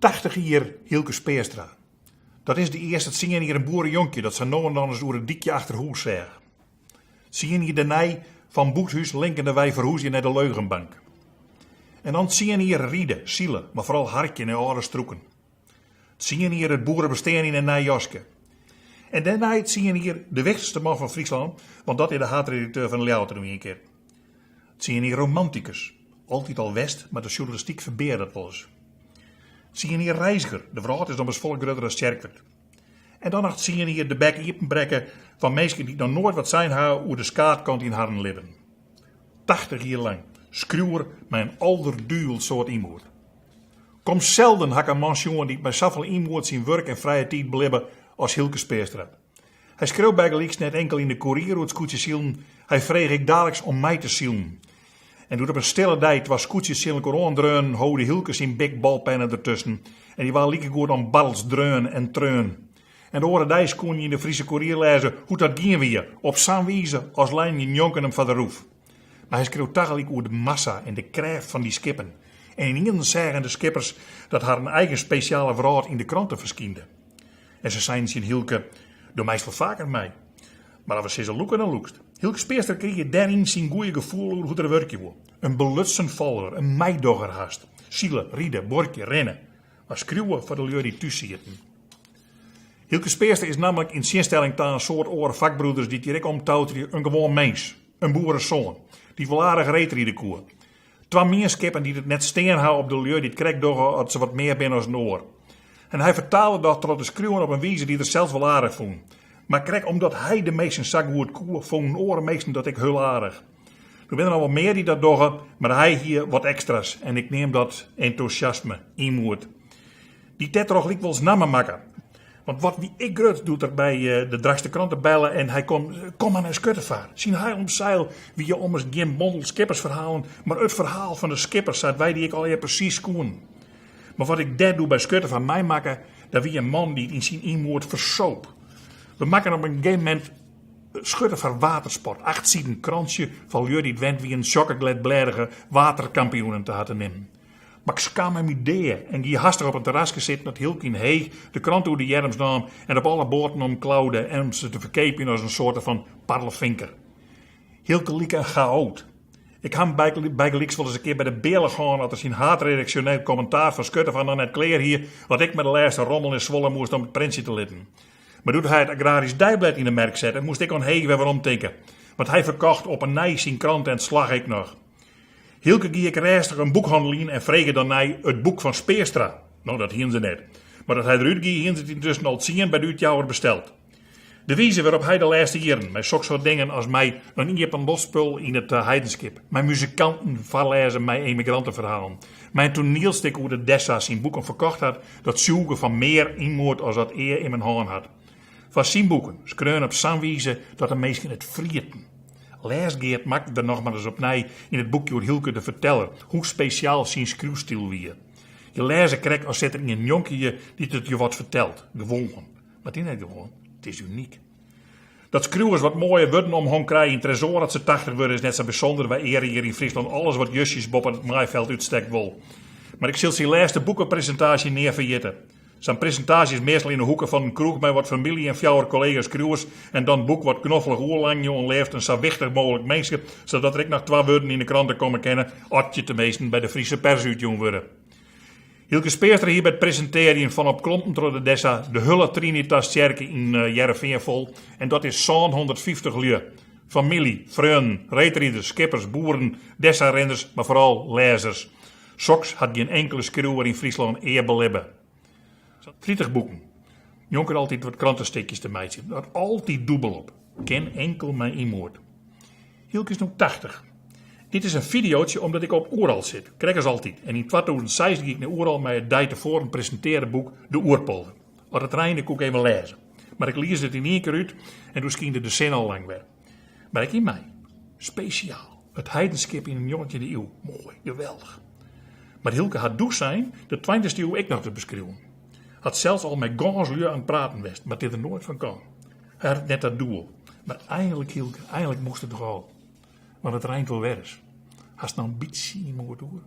80 jier Hylke Speerstra. Dat is de earste tsien jier in boerejonkje dat sa no en dan ris oer it dykje achter hûs seach. Tsien jier dêrnei fan Bûthús linkendewei ferhûzje nei de Leugenbank. En dan tsien jier ride, sile, mar foaral harkje nei âlde strûken. Tsien jier it boerebestean yn in nij jaske. En dêrnei tsien jier de wichtichste man fan Fryslân, want dat is de haadredakteur fan de Ljouwerter yn ien kear. Tsien jier romantikus, altyd al west, mar de sjoernalistyk ferbea dat wolris. Tsien jier reizger, de wrâld is ommers folle grutter as Tsjerkwert. En dan noch tsien jier de bek iepenbrekke foar minsken dy't noch noait wat sein hawwe oer de skaadkant yn harren libben. 80 jier lang skriuwer mei in alderduvel soad ynmoed. Komselden ha ik in man sjoen dy't mei safolle ynmoed syn wurk en frije tiid belibbe as Hylke Speerstra. Hy skreau bygelyks net inkel yn de Koerier oer it skûtsjesilen, hy frege ek daliks om mei te silen. En doe't op in stille dei twa skûtsjes tsjin elkoar oandreaunen, holde Hylke syn Bic balpenne dertusken en dy waard likegoed oan barrels dreaun en treaun. En de oare deis koene je yn de Friese Koerier lêze hoe't dat gien wie, op sa'n wize as leinen je njonken him foar de roef. Mar hy skreau tagelyk oer de massa en de krêft fan dy skippen. En ynienen seagen de skippers dat harren eigen spesjale wrâld yn de krante ferskynde. En se seinen tsjin Hylke, Do meist wol faker mei. Mar as we sizze lûke, dan lûkst. Hylke Speerstra krige dêryn syn goeie gefoel oer hoe't er wurkje woe. In belutsen folger, in meidogger hast. Sile, ride, buorkje, rinne. Mar skriuwe foar de lju dy't thús sieten. Hylke Speerstra is nammentlik yn tsjinstelling ta in soad oare fakbroeders dy't hjir ek omtouterje in gewoan mins. In boeresoan, dy't wol aardich reedride koe. Twa mienskippen dy't it net stean ha op de lju dy't krekt dogge at se wat mear binne as in oar. En hy fertaalde dat troch te skriuwen op in wize dy't er sels wol aardich fûn. Mar krekt omdat hy de minsken sa goed koe, fûnen oare minsken dat ek hiel aardich. Der binne noch wol mear dy't dat dogge, mar hy hie wat ekstra's en ik neam dat entûsjasme, ynmoed. Dy't dêrtroch lykwols namme makke. Want wat wie ik grut doe't er by de Drachtster Krante belle en hy kom, kom mar nei Schuttevaer. Syn heil om seil wie ommers gjin bondel skippersferhalen, mar it ferhaal fan de skippers sa't wy dy ek allegear presys koenen. Mar wat ik dêr doe by Schuttevaer meimakke, dat wie in man dy't yn syn ynmoed fersoop. We makken op in gegeven momint Schuttevaer Watersport, acht siden krantsje fan lju dy't wend wienen sokke glêdblêdige waterkampioenen te ha te nimmen. Mar ik skamme my dea en gie hastich op in terraske sitten dat Hylke yn Heech de krante oer de earms naam en op alle boaten omklaude en om se te ferkeapjen as in soarte fan parlefinker. Hylke like in chaot. Ik ha him bygelyks wolris in kear by de bealch hân at er syn haadredaksjoneel kommentaar fan Schuttevaer noch net klear hie, wat ik mei de lêste rommel yn Swolle moast om it printsje te litten. Mar doe't hy it Agrarisch Deiblêd yn de merk sette, moast ik oan Heech wer werom tinke. Want hy ferkocht op 'e nij syn krante en it slagge ek noch. Hylke gie ek rêstich in boekhannel yn en frege dan nei it boek fan Speerstra. No, dat hiene se net. Mar dat hy derút gie, hiene se it yntusken al tsien by de útjouwer besteld. De wize wêrop hy de lêste jierren mei soksoart dingen as mei in iepenloftspul yn it Heidenskip, mei muzikanten foarlêze mei emigranteferhalen, mei in toanielstik oer de Dessa syn boeken ferkocht hat, dat tsjûge fan mear ynmoed as dat ea immen hân hat. Foar syn boeken, skreaun op sa'n wize dat de minsken it frieten. Lêsgeart makke der noch mar ris opnij yn it boekje oer Hylke de Ferteller hoe spesjaal syn skriuwstyl wie. Je lêze krekt as sit der ien njonken je dy't it je wat fertelt. Gewoan. Mar it is net gewoan, it is unyk. Dat skriuwers wat moaie wurden omhong krije yn Tresoar at se 80 wurde is net sa bysûnder, wy eare hjir yn Fryslân alles wat justjes boppe it maaifeld útstekt wol. Mar ik sil syn lêste boekepresintaasje nea ferjitte. Sa'n presintaasje is meastal yn 'e hoeke fan in kroech mei wat famylje en fjouwer kollega-skriuwers en dan boek wat knoffelich oerlangje oan leafst in sa wichtich mooglik minske, sadat der ek noch twa wurden yn 'e krante komme kinne, at je teminsten by de Friese Pers útjûn wurde. Hylke Speerstra hie by it presintearjen fan Op klompen troch de Dessa de hiele Trinitastsjerke yn Hearrenfean fol en dat is 750 lju. Famylje, freonen, reedriders, skippers, boeren, Dessa-rinners, mar foaral lêzers. Soks hat gjin inkele skriuwer yn Fryslân ea belibbe. 30 boeken. Njonken altyd wat krantestikjes te meitsjen. Dat altyd dûbel op. Kin inkel mei ynmoed. Hylke is no 80. Dit is in fideotsje omdat ik op Oeral sit. Krekt as altyd. En yn 2006 gie ik nei Oeral mei it dei tefoaren presintearre boek De Oerpolder. As it reinde koe ik even lêze. Mar ik lies it yn ien kear út en doe skynde de sinne al lang wer. Mar ek yn my. Spesjaal. It Heidenskip yn de njoggentjinde iuw. Moai, geweldich. Mar Hylke hat doe sein de tweintichste iuw ek noch te beskriuwen. Hat sels al mei gâns lju aan it praten west, mar it is der noait fan kaam. Hy hat it net ta doel. Mar einlik, Hylke, einlik moast it noch al. Want it reint wol wer ris. Hast noch in bytsje ynmoed oer?